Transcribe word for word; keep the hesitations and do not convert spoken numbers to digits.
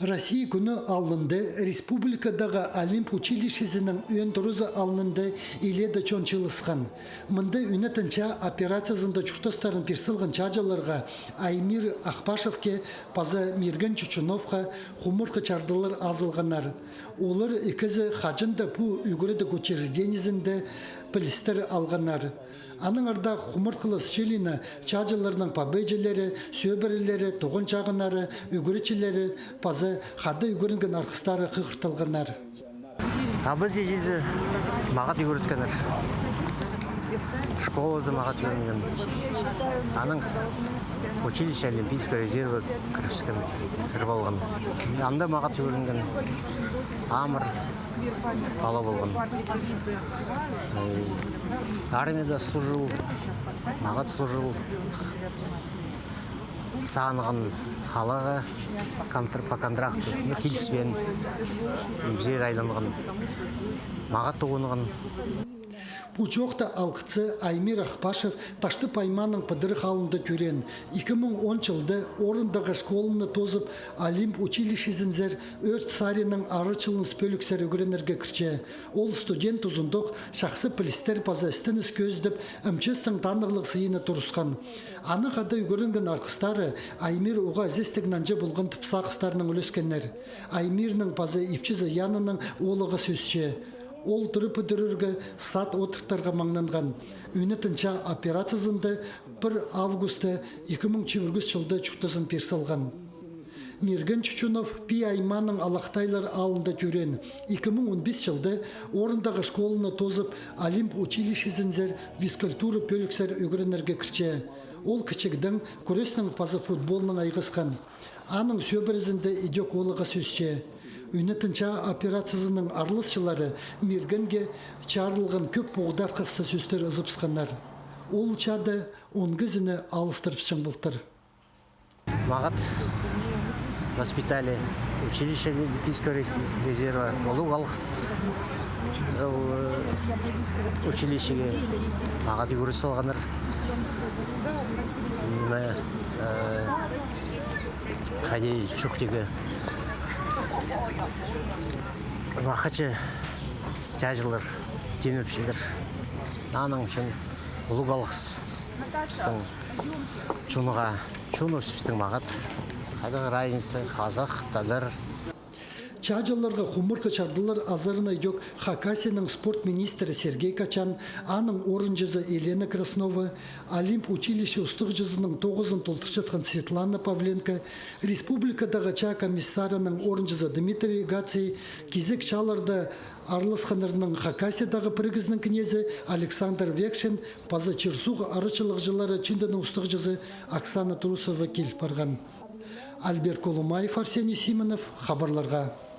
Россия кӱні алнында республикадағы Олимп училищезінің ӧӧн турызы алнында илееде чон чыылысхан. Мында ӱнетін чаа операциязында чуртастарын пир салған чааҷыларға Аймир Ахпашевке паза Мирген Чучуновха хумартхы чардылар азылғаннар. Олар ікізі хаҷан даа пу ӱгредіг учреждениезінде пілістер алғаннар. Аннаңар даа хумартхылас чыылиина чааҷыларның пабаҷылары, сӧбірелері, туған чағыннары, ӱгретчілері паза хада ӱгренген арғыстары хығыртылғаннар. Пабазы, іҷезі мағат ӱгреткеннер. Школада мағат ӱгренген. Анаң училище Олимпийского резерва кірібіскен, кіріп алған. Анда мағат ӱгренген. Амыр пала полған. Э, армияда служил, мағат служил. Сағынған халаға контр-, по контракту, ну, киліспеен, пізе айланған, мағат тоғынған. Пу чоохта алғытсах, Аймир Ахпашев Таштып аймааның Пыдырых аалында тӧреен. Ікі муң он чылда Орындағы школаны тоозып, Олимп училищезінзер ӧрт саринаң арачыланыс пӧліксер ӱгренерге кірче. Ол студент тузындох чахсы пілістер паза істеніс кӧзідіп, МЧС-тің танығлығ сыйына турысхан. Анаң хада ӱгренген арғыстары Аймир уғаа ізестіг нанҷы полған тіп сағыстарынаң ӱлескеннер. Аймирнің паза ипчізі Янаның оолағы сӧсче. Ол турып пӱдірерге, сат одыртарға маңнанған. Ӱнетін чаа операциязында пір августта ікі муң чибіргі ӱс чылда чуртазын пир салған. Мирген Чучунов Пии аймааның Алахтайлар аалында тӧреен. Ікі муң он пис чылда Орындағы школаны тоозып, Олимп училищезінзер физкультура пӧліксер ӱгренерге кірче. Ол кічігдең кӱрестең паза футболнаң айғасхан. Аның сӧбірезінде ідӧк оолағы сӧсче. Ӱнетін чаа операциязының араласчылары Миргенге чарылған кӧп поғдархасты сӧстер ызыбысханнар. Ол чаада он кізіні алыстырыбысчаң полтыр. Мағат воспитали училище Олимпийского рез-, резерва. Улуғ алғыс. Ол, э, училищеге мағат ӱгрет салғаннар. Ниме, э, хайди чоохтирға. Мағат чааҷылар тимепчелер. Аның ӱчӱн улуғ алғыс. Пістің чонға, чоныбыс пістің мағат. Хайдағ разница, хазах, тадар. Чааҷыларға хумартхы чардылар азарына ідӧк Хакасияның спорт министрі Сергей Качан, аның орынҷызы Елена Краснова, Олимп училище устағҷызының тоғызын толдырчатхан Светлана Павленко, республикадағы чаа комиссарының орынҷызы Дмитрий Гаций, кизек чааларда араласханнарның Хакасиядағы пірігізінің кнезі Александр Векшин паза чир-суғ арачылағҷылары чинденің устағҷызы Оксана Трусова кил парған. Альберт Колумаев, Арсений Симонов, хабарларға.